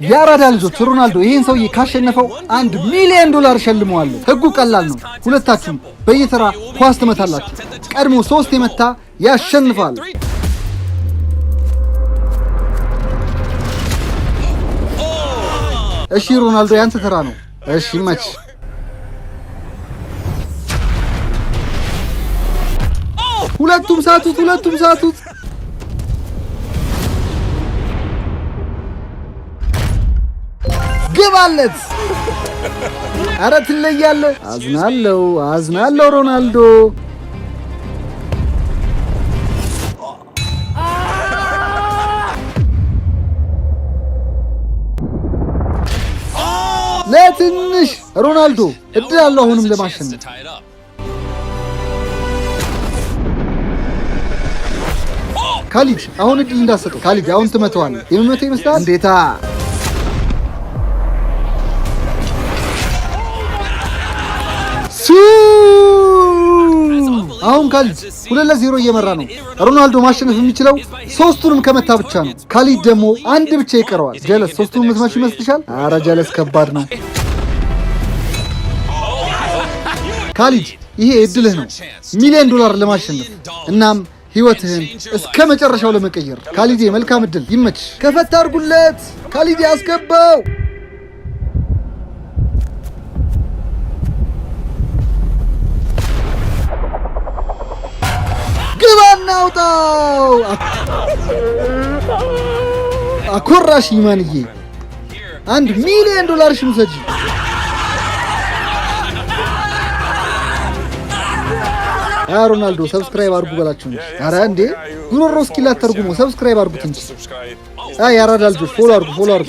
የአራዳ ልጆች፣ ሮናልዶ ይህን ሰውዬ ካሸነፈው 1 ሚሊዮን ዶላር ሸልመዋለሁ። ህጉ ቀላል ነው። ሁለታችሁም በየተራ ኳስ ትመታላችሁ። ቀድሞ ሶስት የመታ ያሸንፋል። እሺ ሮናልዶ፣ ያንተ ተራ ነው። እሺ መች። ሁለቱም ሳቱት፣ ሁለቱም ሳቱት። ግባለት! አረ ትለያለህ። አዝናለው፣ አዝናለው ሮናልዶ። ለትንሽ ሮናልዶ እድል አለው አሁንም ለማሸነፍ። ካሊድ፣ አሁን እድል እንዳሰጠው። ካሊድ፣ አሁን ትመተዋለህ። የምመተው ይመስላል። እንዴታ! ሱ አሁን ካሊድ 2-0 እየመራ ነው። ሮናልዶ ማሸነፍ የሚችለው ሶስቱንም ከመታ ብቻ ነው። ካሊድ ደግሞ አንድ ብቻ ይቀረዋል። ጀለስ፣ ሶስቱንም የምትመች ይመስልሻል? አረ ጀለስ፣ ከባድ ነው። ካሊድ፣ ይሄ እድልህ ነው፣ ሚሊዮን ዶላር ለማሸነፍ እናም ህይወትህን እስከ መጨረሻው ለመቀየር። ካሊዴ፣ መልካም እድል፣ ይመች። ከፈት አድርጉለት። ካሊዴ፣ አስገባው። ግባ እናውጣው። አኮራሽ ይማንዬ። 1 ሚሊዮን ዶላር ውሰጂ። ሮናልዶ፣ subscribe አድርጉ በላቸው እንጂ። አረ እንዴ፣ ጉሮሮ እስኪላት ተርጉሞ subscribe አድርጉት እንጂ። አይ የአራዳ ልጆች፣ follow አድርጉ፣ follow አድርጉ።